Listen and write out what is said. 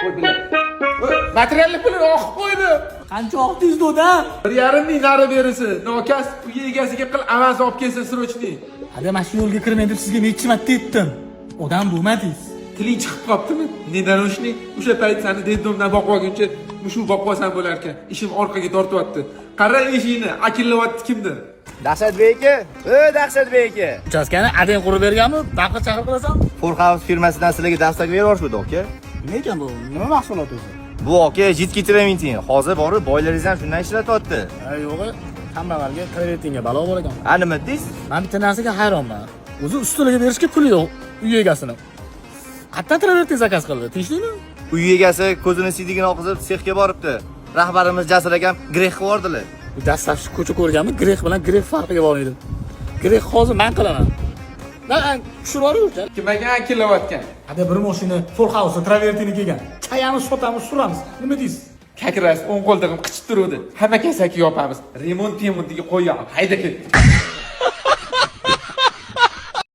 Voy, бля. Voy, materialni pulini oqib qo'ydi. Qancha oqdingiz, doda? 1,5 ming nari berisi. Nokas uy egasiga qil, avaz olib kelsin срочный. Hadi, mana shu yo'lga kirmang deb sizga necha marta aytdim. Odam bo'lmadingiz. Tiling chiqib qolibdimi? Недоношенный, o'sha payt seni детдом dan boqib olguncha mushuk boqib olsam bo'lar ekan. Ishim orqaga tortyapti. Qara eshikni, akillayapti kimdir. Dahshatbek aka, ey, Dahshatbek aka. Uchastkani adang qurib berganmi? Baqir chaqir qilasan? Four House firmasidan sizlarga dastak beryorishdi, aka. Nima ekan bu? Nima mahsulot o'zi? Bu, aka, жидкий travertin. Hozir borib boylaringiz ham shundan ishlatyapti. Ha, yo'g'i, kambag'alga travertinga balo bor ekan. A, nima dedingiz? Men bitta narsaga hayronman. O'zi ustuniga berishga puli yo'q uy egasini. Qayerdan travertin заказ qildi? Tinchlikmi? Uy egasi ko'zini siydigini oqizib sexga boribdi. Rahbarimiz Jasur akam грех qilib yubordilar. Bu dastlabki ko'cha ko'rganmi? Грех bilan грех farqiga bormaydi. Грех hozir men qilaman. Man tushirib yuboraver. Kim ekan akillayotgan? Hadi, bir mashina Four House travertini kelgan. Chayamiz, sotamiz, suramiz. Nima deysiz? Как раз o'ng qo'ltig'im qichib turuvdi. Hamma kasaki yopamiz. Remont temontiga qo'yib, hayda, ketdik.